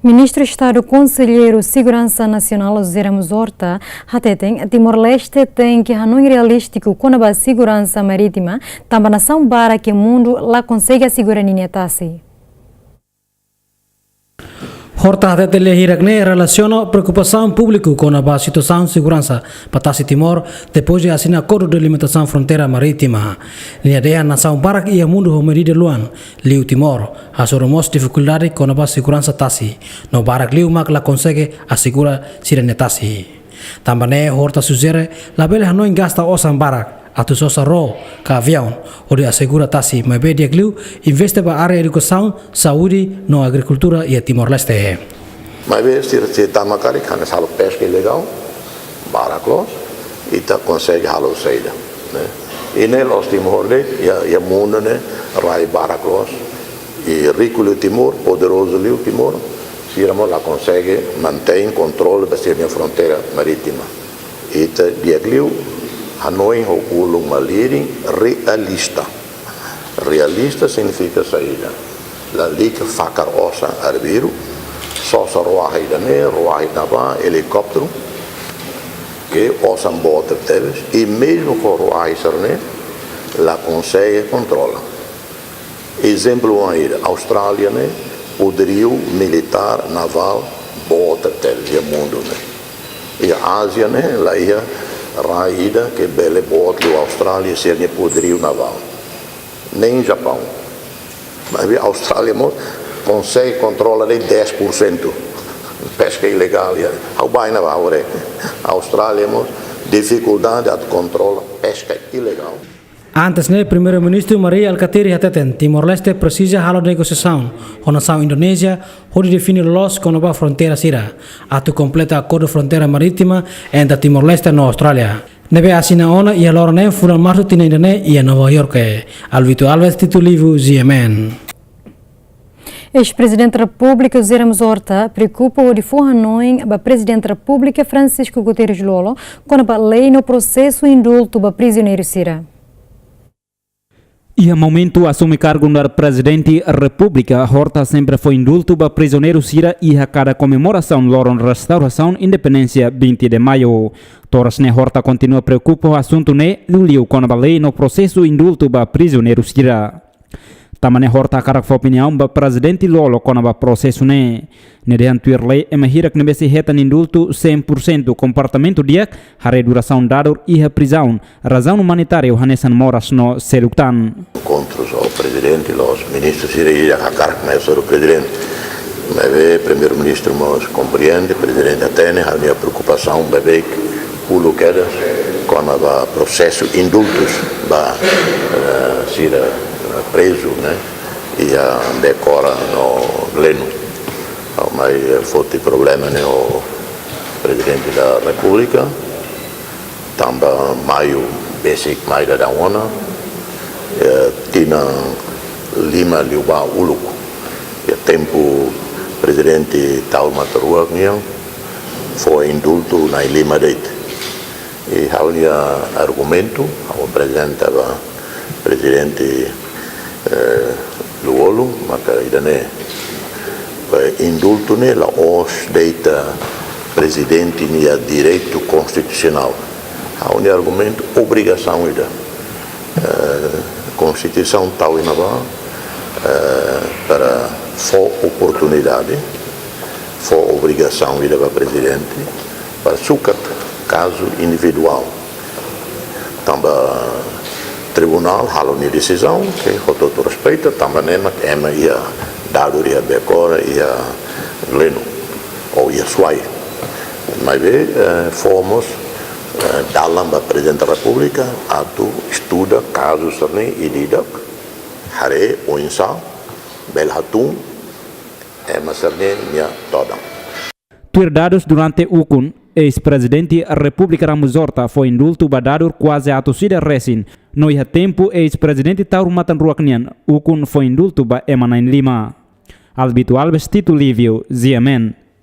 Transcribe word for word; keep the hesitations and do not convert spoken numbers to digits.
Ministru Estadu Konselleiru Seguransa Nasionál José Ramos Horta hateten Timor-Leste tenke hanoin realístiku kona-ba seguransa marítima, tanba nasaun barak iha mundu la konsege asegura ninia tasi. Horta hateten lia hirak ne'e relasiona preokupasaun públiku kona-ba situasaun seguransa ba tasi Timor, depois de asina Akordu Delimitasaun Fronteira Marítima. Nia dehan nasaun barak iha mundu ho medida luan, liu Timor, hasoru mós difikuldade kona-ba seguransa tasi, no barak liu mak la konsege asegura sira-nia tasi. Tanba ne'e Horta sujere labele hanoin gasta osan barak atu sosa ró ka aviaun hodi asegura tasi, maibé di'ak liu investe ba área edukasaun, saúde no agrikultura iha Timor-Leste. Maibé sira, sira tama karik hanesan halo peska ilegál, barak loos, ita konsege halo saida, ne'e? I ne'e la'ós Timor de'it, iha, iha mundu ne'e rai barak loos. I riku liu Timor, poderozu liu Timor, sira mós la konsege mantein kontrolu ba sira-nia fronteira marítima. Ita di'ak liu hanoin ho ulun malirin, realista. Realista signifika saida? Lalika fakar osan arbiru, sosa ró iha ida-ne'e, ró iha ne'ebá, helikópteru, ke osan boot tebes, i mezmu ho ró sira-ne'e, la konsege kontrola. Ezemplu ida, Austrália ne'e, poderiu militár navál boot tebes iha mundu ne'e. Iha Ázia ne'e, la iha rai ida ke bele boot liu Austrália sira-nia poderiu navál. Nein Japaun. Maibé Austrália mós konsege kontrola de'it dez por cento peska ilegál, ya. Ha'u bá iha ne'ebá, ha'u haree. Austrália mós difikuldade atu kontrola peska ilegál. Antes ne'e, Primeiru-Ministru Mari Alkatiri hateten Timor-Leste presiza halo negosiasaun ho nasaun Indonézia hodi define loos kona-ba fronteira sira, atu kompleta akordu fronteira marítima entre Timor-Leste no Austrália, ne'ebé asina ona iha loron neen fulan Marsu tinan ida-ne'e iha Nova York. Alvito Alves, Tito Livio, G M N. Eis-Prezidente Repúblika José Ramos Horta preokupa hodi fó hanoin ba Prezidente Repúblika Francisco Guterres Lú-Olo kona-ba lei no prosesu indultu ba prizioneiru sira. Iha momentu asume kargu nu'udar Prezidente Repúblika, Horta sempre fó indultu ba prizioneiru sira iha kada komemorasaun loron restaurasaun independénsia vinte de Maio. To'o oras ne'e Horta kontinua preokupa ho asuntu ne'e, liuliu kona-ba lei no prosesu indultu ba prizioneiru sira. Tanba ne'e Horta hakarak fó opiniaun ba Prezidente Lú-Olo kona-ba prosesu ne'e. Nia dehan tuir lei ema hirak ne'ebé sei hetan indultu cem por cento komportamentu di'ak, haree durasaun dadur iha prizaun, razaun umanitáriu hanesan moras no seluk tan. Enkontru ho Prezidente, la'ós ministru sira ida hakarak mai hasoru Prezidente. Maibé Primeiru-Ministru mós komprende, Prezidente hatene ha'u-nia preokupasaun beibeik uluk kedas kona-ba prosesu indultus ba, eh, sira, eh, prezu, ne'e, iha Becora no Gleno. Ha'u mai, eh, foti problema ne'e ho Prezidente da Repúblika, tanba Maiu besik mai daudaun ona, eh, tinan lima liubá uluk. Iha tempu Prezidente Taur Matan Ruak nian, fó indultu na'in-lima de'it. I ha'u-nia argumentu, ha'u aprezenta ba Prezidente, eh, Lú-Olo, maka ida-ne'e, eh, indultu ne'e la'ós de'it Prezidente nia direitu konstitusionál. Ha'u-nia argumentu, obrigasaun ida. Eh, Konstituisaun tau iha ne'ebá, eh, para fó oportunidade, fó obrigasaun ida ba Prezidente, para sukat kazu individuál. Tanba tribunál halo nia desizaun, ke hotu-hotu respeita, tanba ne'e mak ema iha dadur iha Becora, iha Gleno, ou iha Suai. Maibé, eh, fó mós, eh, dalan ba Prezidente Repúblika atu estuda kazu sira-ne'e ida-idak, haree oinsá bele hatún ema sira-ne'e nia todan. Tuir dadus, durante ukun, eis-Prezidente Repúblika Ramos Horta fó indultu ba dadur kuaze atus ida resin, no iha tempu eis-Prezidente Taur Matan Ruak nian, ukun fó indultu ba ema na'in-lima. Albito Alves, Tito Livio, G M N.